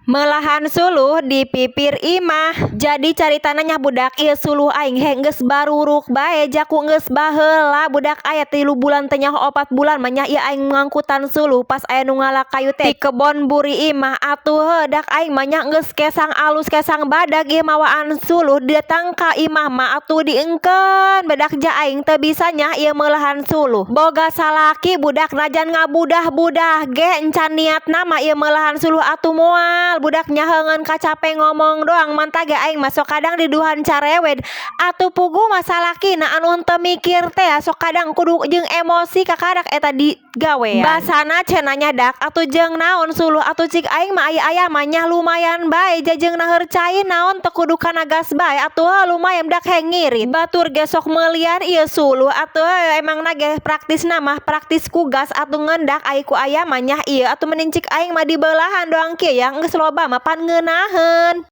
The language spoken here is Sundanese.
Meulahan suluh di pipir imah. Jadi caritana nya, budak, ieu suluh aing he geus baruruk bae jaku geus baheula, budak. Aya 3 bulan teh nyaho 4 bulan mah nya ieu aing ngangkutan suluh pas aya nu ngala kayu teh di kebon buri imah. Atuh heuh, dak aing mah nya geus kesang alus kesang badag ieu mawaan suluh datang ka imah mah atuh diengkeun bedak ja aing teu bisa nya ieu meulahan suluh. Boga salaki, budak, najan ngabudah-budah ge encan niatna mah ieu meulahan suluh atuh moal, budak. Nyaheungeun kacape ngomong doang mantag ge aing mah sok kadang diduhan carewed. Atuh puguh mah salakina anu henteu mikir teh, sok kadang kudu jeung emosi kakarak eta digawean basana cenah nya. Dak atuh jeung naon suluh atuh? Cik aing mah aya-aya mah nya lumayan bae ja jeung naheur cai naon, teu kudu kana gas bae. Atuh lumayan dak he ngirit batur ge sok meulian ieu suluh. Atuh emangna ge praktisna mah praktis ku gas atuh ngendak ai ku aya mah nya ieu. Atuh mending cik aing mah dibeulahan doang kieu ya, geus loba mah pan ngeunaheun.